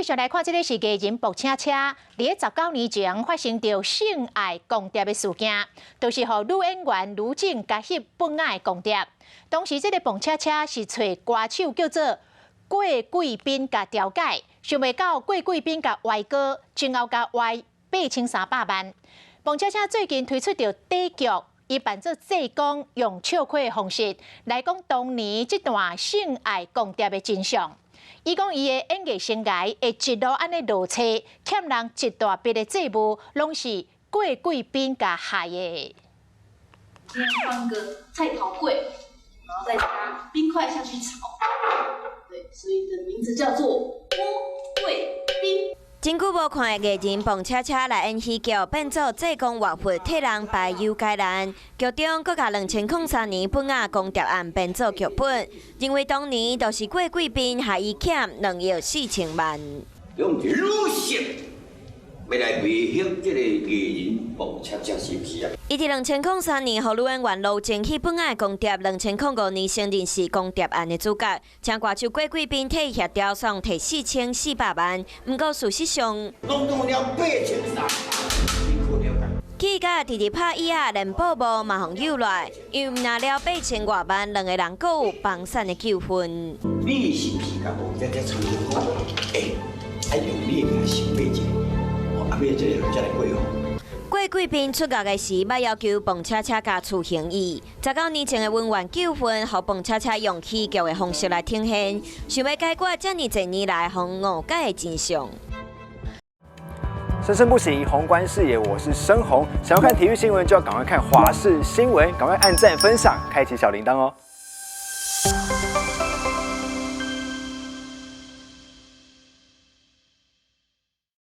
繼續來看，這个是藝人爆車車，佇咧19年前發生著性愛公諜的事件，就是予女演員盧靜共翕本仔的公諜。當時這个蹦車車是揣歌手叫做郭貴賓共調解，想袂到郭貴賓共歪歌，最後共歪8300萬。蹦車車最近推出著短劇，伊扮做濟公，用笑詼的方式來講當年這段性愛公諜的真相。伊講伊的演藝生涯會一路按呢落車，欠人一大筆的債務，攏是郭貴賓共害的。先放個菜頭粿，然後再加冰塊下去炒，對，所以的名字叫做鍋貴冰。真久無看的藝人蹦車車來演喜劇，變做濟公活佛替人排憂解難。劇中閣共2003年本仔公諜案編做劇本，認為當年就是郭貴賓害伊欠2億4千萬。用女性欲來威脅這个藝人蹦車車，是毋是啊？伊佇2003年予女演員盧靜翕本仔公諜，2005年承認是公諜案的主角，請歌手郭貴賓替伊協調，送提4400萬。毋過事實上，攏總了8300，你可了解？氣甲直直拍椅仔，連布幕嘛予搝落來，因為毋若了8000外萬，兩个人閣有房產的糾紛。你是毋是共蹦車車參講？欸，愛用你的來收買一下，啊，欲這个才來過哦。郭貴賓出獄的時，捌要求蹦車車共處刑伊。19年前的恩怨糾紛，予蹦車車用喜劇的方式來呈現，想欲解決遮爾濟年來予誤解的真相。生生不息，宏觀視野，我是申宏。想要看體育新聞，就要趕快看華視新聞，趕快按讚、分享、開啟小鈴鐺哦。